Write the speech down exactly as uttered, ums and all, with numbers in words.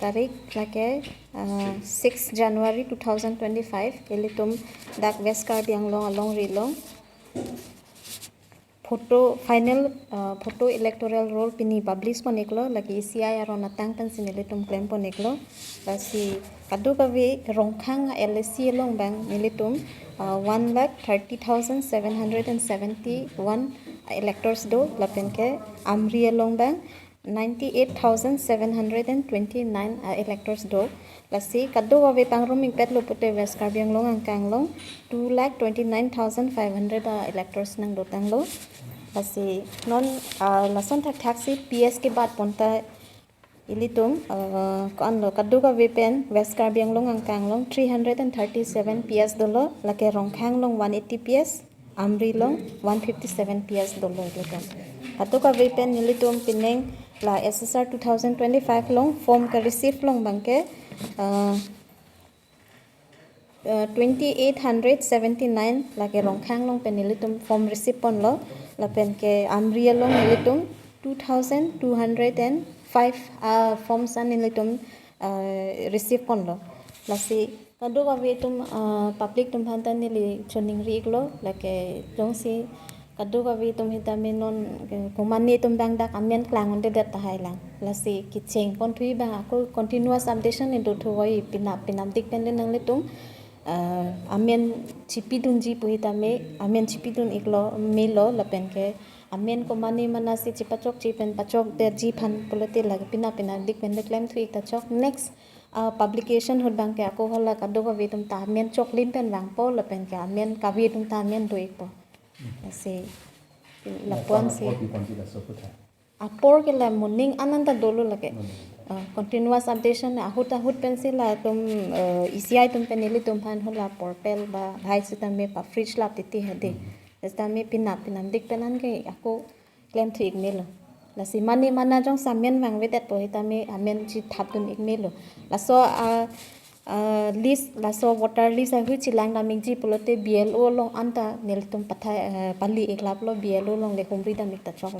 Tarik lake uh, six January two thousand twenty-five, ilitum dak West Karbi Anglong alongri along photo final uh, photo electoral roll pini publish pon-iklo, lake E C I aron atang pensi nelitum klem pon-iklo. Lasi kadokave Rongkhang L A C along abang nelitum uh, one lakh thirty thousand seven hundred and seventy-one electors do, lapen ke Amri along abang ninety-eight thousand seven hundred and twenty-nine uh, electors do. Lasi kadokave pangrum-ikpetlo pute West Karbi Anglong angkang along two lakh twenty-nine thousand five hundred uh, electors nangdotanglo. Lasi non uh, lason thakthaksi P S kebat pon ta ilitum uh, ko-anlo, kadokave pen West Karbi Anglong angkang along three hundred and thirty-seven P S dolo, lake Rongkhang along one eighty P S, Amri along one fifty-seven P S dolo ilitum. Kadokave pen nelitum pining la S S R two thousand twenty-five along form ke receive along abang ke uh, uh, twenty-eight hundred seventy-nine, lake Rongkhang along pen nelitum form receive ponlo, lapen ke Amri along nelitum two thousand two hundred and five uh, forms an nelitum uh, receive ponlo. Lasi kadokave atum uh, public atum aphan ta neli choningri-iklo, lake jongsi kadokave atum sitame non eh, komane atum abang dak amen klang-un-edet tahai lang. Lasi kecheng ponthui abang ako continuous updation ni dothu voi, pinap pinapdik pen le nanglitum uh, amen chipidunji pu sitame amen chipidun-iklo melo, lapen ke amen komane mana si chipachokche pen pachokdetji aphan pulote lake pinap pinapdik pen le klemthu-ik ta chok. Next uh, publication ahut abang ke ako hala kadokave atum ta amen choklim pen vangpo, lapen ke amen kave atum ta amen do-ikpo. Lasi lapuan si apor ke la moning an an ta dolo lake. Uh, continuous updation ahut ahut pensi latum uh, E C I atum pen ilitum aphan hala portal ba bhai sitame pa fridge lap titi hedi. Sitame pinap pinapdik pen an ke ako klemthu-ik melo. Lasi mane mana jongsi amen vangvedetpo sitame amen chithapdun-ik melo. Laso uh, uh, list, laso voter list ahut chelangdam-ikji pulote B L O along an ta nelitum pathai uh, pali-iklaplo, B L O along le humridam-ik ta choklo.